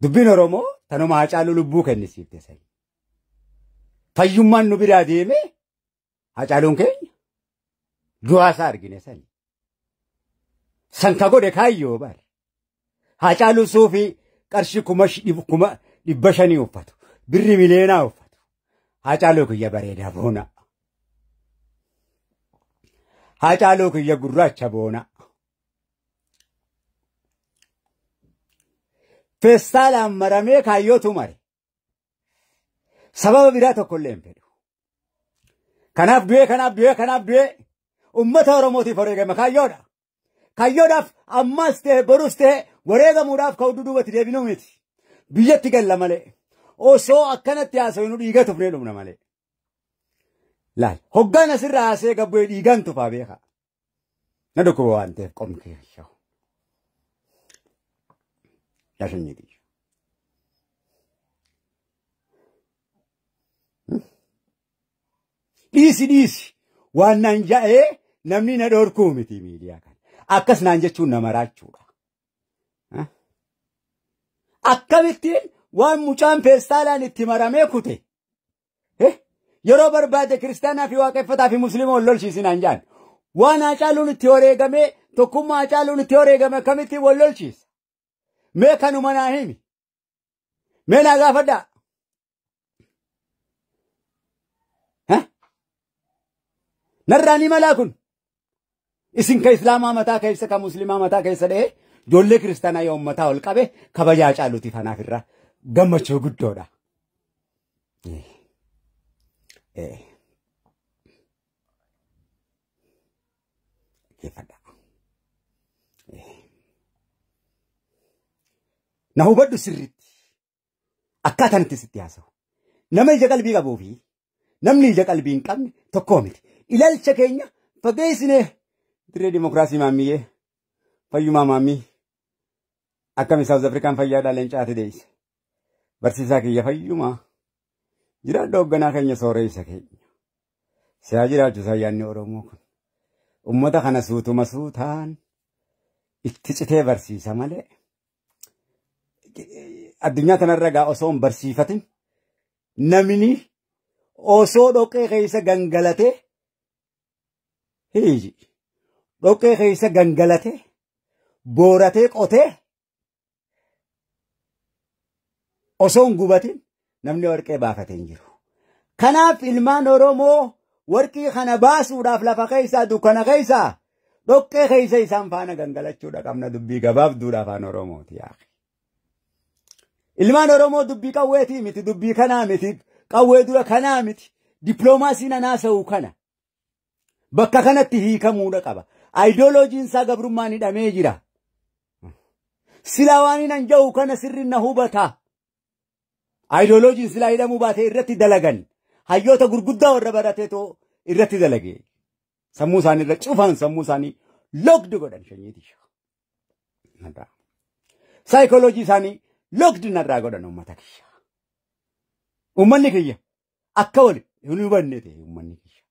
Dubbiin Oromoo tanuma Haacaaluu lubbuu kennisiifte sani. Fayyummaan nu biraa deeme Haacaaluun keenya du'aa isaa argine sani. San ka godhe kaayyoo bar. Haacaaluu suufii qarshii 500,000 uffatu. Birri mileenaa uffatu. Haacaaluu kiyya bareedaa boona. Haacaaluu kiyya gurraacha boona. Feestaalaan maramee kaayyootu mare. Sababa biraa tokkollee hin fedhu. Kanaaf du'ee kanaaf du'ee kanaaf du'ee uummata Oromootiif wareegame kaayyoodha. Kaayyoodhaaf ammas ta'e borus ta'e wareegamuudhaaf ka'u duubatti deebinuu miti. Biyyatti galla malee. Osoo akkanatti haasawinu dhiiga tufnee dhumna malee. Laal hoggaan asirraa haasee gabbu'ee dhiigaan tufaa beeka. Na dhukkuba waan ta'eef qomni keessa. Yaashanyiiti. Dhiisi dhiisi waan naan ja'ee namni na dhorkuu miti miidiyaa kana. Akkas naan jechuun nama raachuudha. Akkamittiin waan mucaan feestaalaan itti maramee kute. Yeroo barbaade kiristaanaa fi waaqeffataa fi musliima wal lolchiisi naan jaan. Waan Haacaaluun itti wareegamee tokkummaa Haacaaluun itti wareegame akkamittiin wal lolchiisa? Mee kanuma naa himi. Mee naa gaafadhaa. Narraa ni malaa kun. Isin ka islaamaa mataa keessa ka musliimaa mataa keessa dha'ee ijoollee kiristaanaa yoo mataa ol qabe kabaja Haacaaluutiif anaaf irraa gammachuu guddoodha. Na hubadhu sirriitti. Akkaataan itti sitti haasa'u. Nama ija qalbii qabuu fi namni ija qalbii hin qabne tokkoo miti. Ilaalcha keenya fageessinee dirree dimokiraasii maammiyyee fayyumaa maammii akkami Saawuz Afrikaan fayyaadhaa leencaate deeyse. Barsiisaa kiyya fayyumaa jiraadha hoogganaa keenya sooreessa keenya. Siyaa jiraachuusaa yaadni Oromoo kun. Uummata kana suutuma suutaan itti citee barsiisa malee. Addunyaa kanarra gaa osoo hin barsiifatin namni osoo dhoqqee keessa gangalatee hiiji dhoqqee keessa gangalatee booratee qotee osoo hin gubatin namni warqee baafatee hin jiru. Kanaaf ilmaan Oromoo warqii kana baasuudhaaf lafa keessaa dukkana keessaa dhoqqee keessa isaan faana gangalachuudha qabna dubbii gabaabduudha afaan Oromooti yaa. Ilmaan Oromoo dubbii qawweetii miti dubbii kanaa miti qawwee dura kanaa miti dippiloomaasiin anaasa'u kana bakka kanatti hiikamuudha qaba. Ayidooloojiin isaa gabrummaan hidhamee jira. Silaa waan hin jiru kana sirri na hubata. Ayidooloojiin silaa hidhamuu baatee irratti dalagan hayyoota gurguddaa warra barateetoo irratti dalage. Sammuu isaanii irra cufan sammuu isaanii lookdi godhan shanyiiti. Saayikooloojii isaanii lookdi narraa godhan uummata kiyya. Uummanni kiyya akka wal hin hubanne ta'e uummanni kiyya.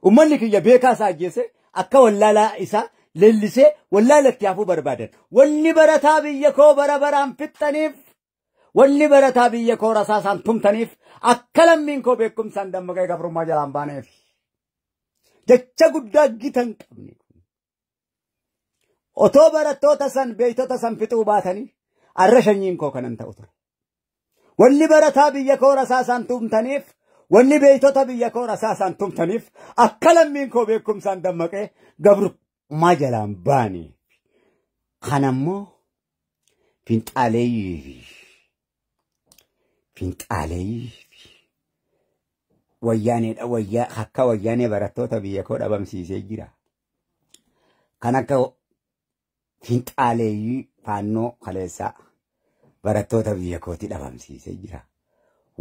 Uummanni kiyya beekaa isaa ajjeese akka wallaalaa isaa leellisee wallaalatti hafuu barbaadan. Wanni barataa biyya koo bara baraan fixxaniif wanni barataa biyya koo rasaasaan tumtaniif akka lammiin koo beekumsaan dammaqee gabrummaa jalaan baaneef. Jecha guddaa gita hin qabne. Otoo barattoota san beektota san fixuu baatanii arra shanyiin koo kanan ta'u ture. Wanni barataa biyya koo rasaasaan tumtaniif wanni beektota biyya koo rasaasaan tumtaniif akka lammiin koo beekumsaan dammaqee gabrummaa jalaan baane. Kanammoo finxaaleeyyii wayyaaneedha wayyaa akka wayyaanee barattoota biyya koo dhabamsiisee jira. Kan akka finxaaleeyyii faannoo kaleessaa barattoota biyya kootii dhabamsiisee jira.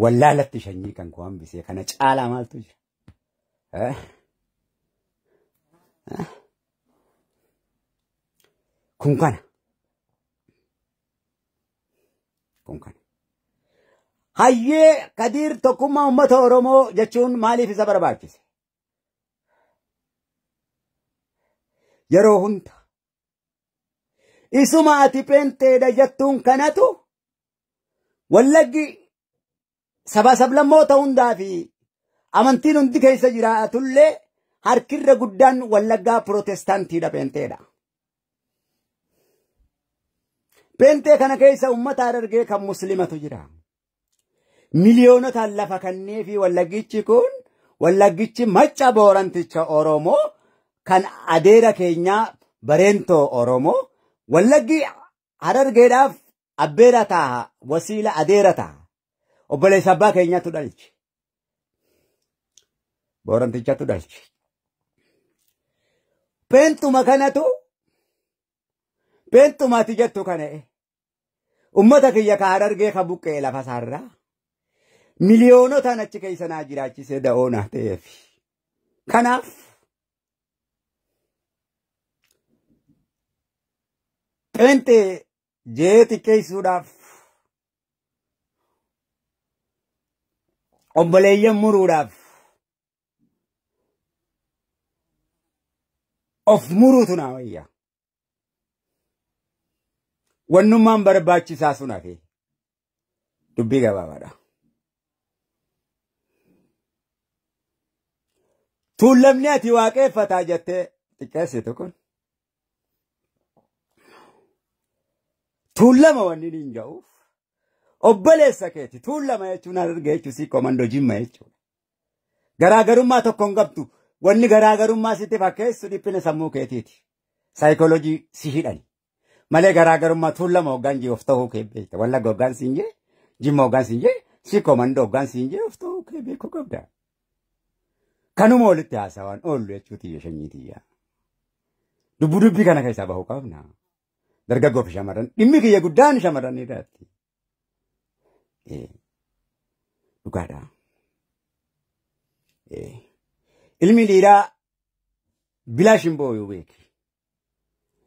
Wallaalatti shanyii kan koo hambisee kana caalaa maaltu jira? Kun kana. Kun kana. Hayyee Kadiir tokkummaa uummata Oromoo jechuun maaliif isa barbaachise? Yeroo hunda isuma ati peenteedha jettuun kanatu Wallaggi saba sablammoota hundaa fi amantiin hundi keessa jiraatullee harkirra guddaan Wallaggaa Pirootestaantiidha Peenteedha. Peentee kana keessa uummata Harargee kan Muslimatu jira. Miliyoonotaan lafa kannee fi Wallaggichi kun Wallaggichi macca Booranticha Oromoo kan adeera keenyaa Bareentoo Oromoo Wallaggi Harargeedhaaf abbeera taaha wasiila adeera taaha obboleessa abbaa keenyaatu dhalche. Boorantichatu dhalche. Peentuma kanatu peentumati jettu kana ummata kiyya ka Harargee ka buqqee lafa isaarraa miliyoonotaan achi keessa naa jiraachisee da'oo naa ta'eef. Kanaaf Peentee jee xiqqeessuudhaaf obboleeyyan muruudhaaf of muruutu naa wayya. Wannummaan barbaachisaa sun hafe dubbii gabaabaadha. Tuulamni ati waaqeffataa jettee xiqqeessitu kun tuulama wanni hin ja'uuf obboleessa keeti tuulama jechuun Harargee jechuun si komandoo Jimma jechuudha. Garaagarummaa tokko hin qabdu wanni garaagarummaa sitti fakkeessu dhiphina sammuu keetiiti. Saayikooloojii si hidhani. Malee garaagarummaa tuulama hoggaan jee of ta'uu kee beekta. Wallagga hoggaan siin jee, Jimma hoggaan siin jee, si komandoo hoggaan siin jee of ta'uu kee beekuu qabda. Kanuma walitti haasawaan oollu jechuu tiyya shanyii tiyya. Dubbu dubbii kana keessaa bahuu qabna. Dargaggoo fi shamarran dhimmi kiyya guddaan shamarran irratti. Dhugaadha. Ilmi dhiiraa bilaash hin booyu beeki.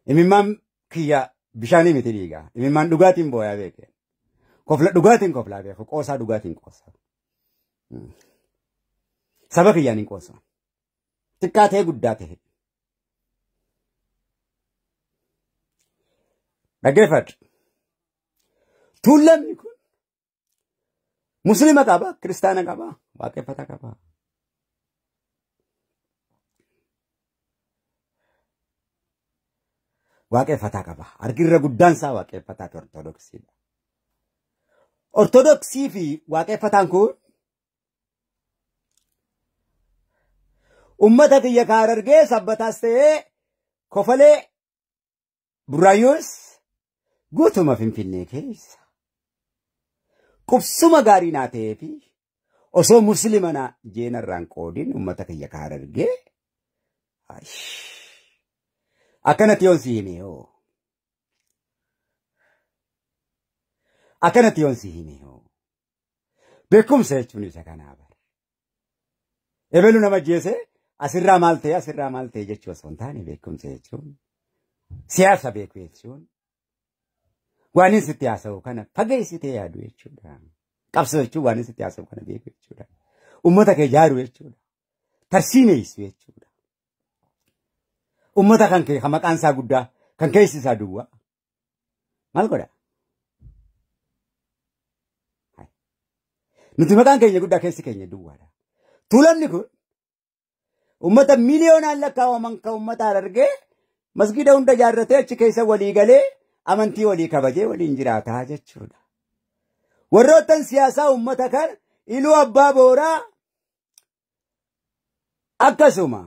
Imimmaan kiyya bishaanii miti dhiiga. Imimmaan dhugaatiin booyaa beeke. Kofla dhugaatiin koflaa beeku. Qoosaa dhugaatiin qoosa. Saba kiyyaan hin qoosa. Xiqqaa ta'e guddaa ta'e. Dhaggeeffadhu. Tuulamni kun Muslima qaba, Kiristaana qaba, waaqeffata qaba. Waaqeffataa qaba. Harkirra guddaan isaa waaqeffataa fi Ortodoksiidha. Ortodoksii fi waaqeffataan kun ummata kiyya ka Harargee sabbataas ta'ee Kofalee Burraayyoos guutuma Finfinnee keessa qubsuma gaarii naa ta'ee fi osoo Muslima naa jeenarraan qoodiin ummata kiyya ka Harargee akkanatti yoon si hime hoo akkanatti yoon si hime hoo beekumsa jechuun isa kanaa bara. Ebelu nama jeese asirraa maal ta'e asirraa maal ta'e jechuu osoo hin taane beekumsa jechuun siyaasa beeku jechuun waan inni sitti haasa'u kana fageessitee yaadu jechuudha. Qabsoo jechuun waan inni sitti haasa'u kana beeku jechuudha. Uummata kee jaaru jechuudha. Tarsiimeessu jechuudha. Uummata kan kee kan maqaan isaa guddaa kan keessi isaa duwwaa maal godha? Nuti maqaan keenya guddaa keessi keenya duwwaadha. Tuulamni kun uummata miliyoonaan lakkaa'aman kan uummata Harargee masgida hunda ijaarratee achi keessa walii galee amantii walii kabajee waliin jiraataa jechuudha. Warroottan siyaasaa uummata kan Iluu Abbaa Booraa akkasuma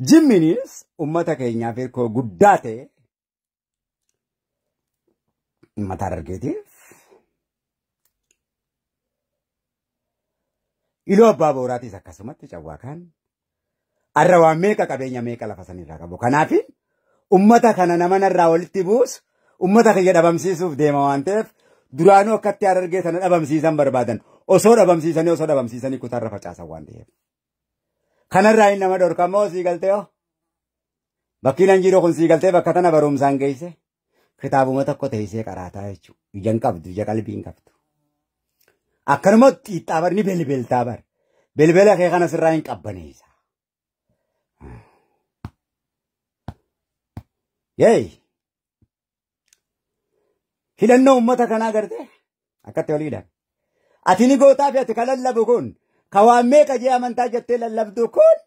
Jimminis uummata keenyaaf hirkoo guddaa ta'e uummata Harargeetiif Iluu Abbaa Booraatis akkasumatti cawwaa kan arra waan meeqa qabeenya meeqa lafa sanirraa qabu. Kanaaf uummata kana namanarraa walitti buusu uummata kiyya dhabamsiisuuf deema waan ta'eef duraanuu akkatti Harargee sana dhabamsiisan barbaadan osoo dhabamsiisanii kutaarra facaasan waan ta'eef. Kanarraa inni nama dhorkamoo sii galtee hoo? Bakki nan jiru kun sii galtee bakka tana barumsaan geesse kitaabuma tokko teessee qaraataa jechuudha. Ija hin qabdu, ija qalbii hin qabdu. Akkanuma xiixxaa bar ni belbeltaa bar. Belbela kee kana sirraa hin qabbaneessa. Yeey! Hidhannoo uummata kanaa gartee akkatti waliidhaan. Ati ni gootaa fi ati ka lallabu kun ka waan meeqa jee amantaa jettee lallabdu kun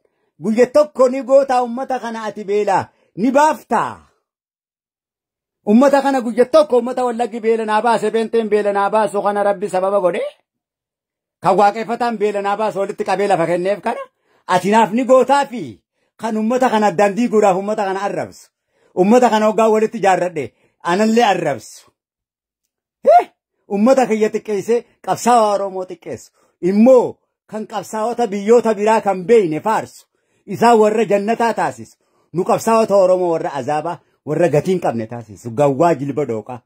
guyya tokko ni gootaa uummata kana ati beelaa ni baaftaa. Uummata kana guyya tokko uummata Wallaggi beela naa baase beenteen beela naa baasu kana Rabbi sababa godhee kan waaqeffataan beela naa baasu walitti qabee lafa kenneef kana ati naaf ni gootaa fi kan uummata kana addaan diiguudhaaf uummata kana arrabsu. Uummata kana hoggaa walitti ijaarradhe anallee arrabsu. Uummata kiyya xiqqeessee qabsaa'aa Oromoo xiqqeessu. Immoo kan qabsaa'ota biyyoota biraa kan beeyne faarsu. Isaan warra jannataa taasisu. Nu qabsaa'ota Oromoo warra azaabaa warra gatii hin qabne taasisu. Gawwaa jilba dhooqaa.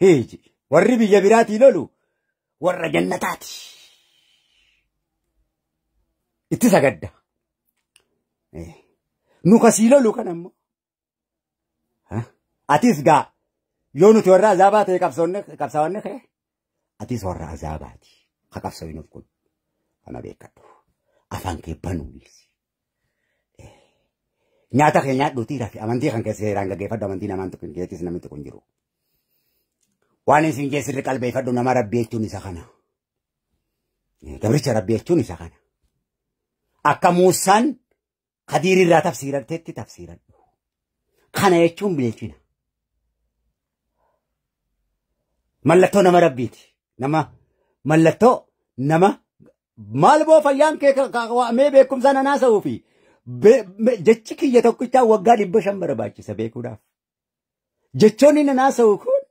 Hiiji warri biyya biraatii lolu warra jannataati. Itti sagadda. Nu kasii lolu kan ammoo. Atis gaa yoo nuti warra azaabaa ta'e qabsaa'onne ka'e atis warra azaabaati. Ka qabsoonuuf kun kana beekadhu. Afaan kee banuu dhiisi. Nyaata kee nyaadhuutii rafi amantii kan keessa seeraan gaggeeffadhu amantii namaan tokko keetis namni tokko hin jiru. Waan isin keessirri qalbeeffadhu nama Rabbii jechuun isa kana. Gabricha Rabbii jechuun isa kana. Akka Muusaan Kadiirirraa tafsiiratteetti tafsiiradhu. Kana jechuun bilchina. Mallattoo nama Rabbiiti. Nama mallattoo nama maal boo fayyaan kee mee beekumsa nanaa sa'uu fi jechi kiyya tokkichaa waggaa 500 barbaachisa beekuudhaaf. Jechoonni nanaa sa'u kun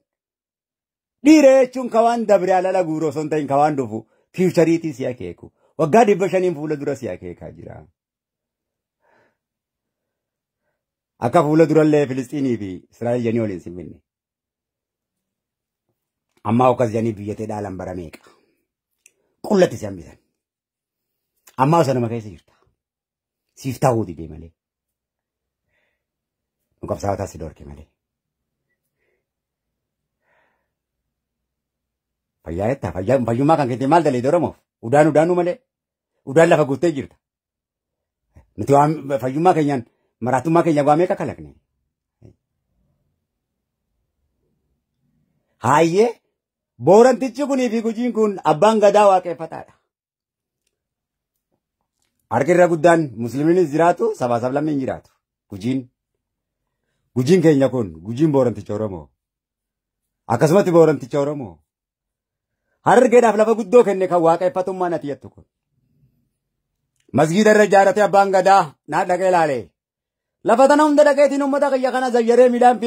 dhiira jechuun ka waan dabre alala guuroo osoo hin ta'in ka waan dhufu fiichariitii si akeeku. Waggaa 500 fuula dura si akeekaa jira. Akka fuula durallee Filistiinii fi Israa'el jedhanii waliin simminne. Ammaa akkas jedhanii biyyatee dhaalan bara meeqa. Qullatti si hambisan. Ammaa osoo nama keessa jirta. Siif ta'uu didee malee. Nu qabsaa'otaa si dhorke malee. Fayyaa jettaa fayyummaa kan keetii maal daleedde Oromoof? Udaan udaanuu malee. Udaan lafa guuttee jirta. Nuti waan fayyummaa keenyaan maraatummaa keenya waa meeqa kalaqne? Haayyee Boorantichi kunii fi Gujiin kun abbaan gadaa waaqeffataadha. Harki irra guddaan musliiminis jiraatu sabaa sablammiin jiraatu. Gujiin keenya kun Gujiin Booranticha Oromoo. Akkasumatti Booranticha Oromoo. Harargeedhaaf lafa guddoo kenne kan waaqeffatummaan ati jettu kun. Masgiida irra ijaarratee abbaan gadaa naa dhaqee ilaale. Lafa tana hunda dhaqeetiin uummata kiyya kana zayyaree midhaan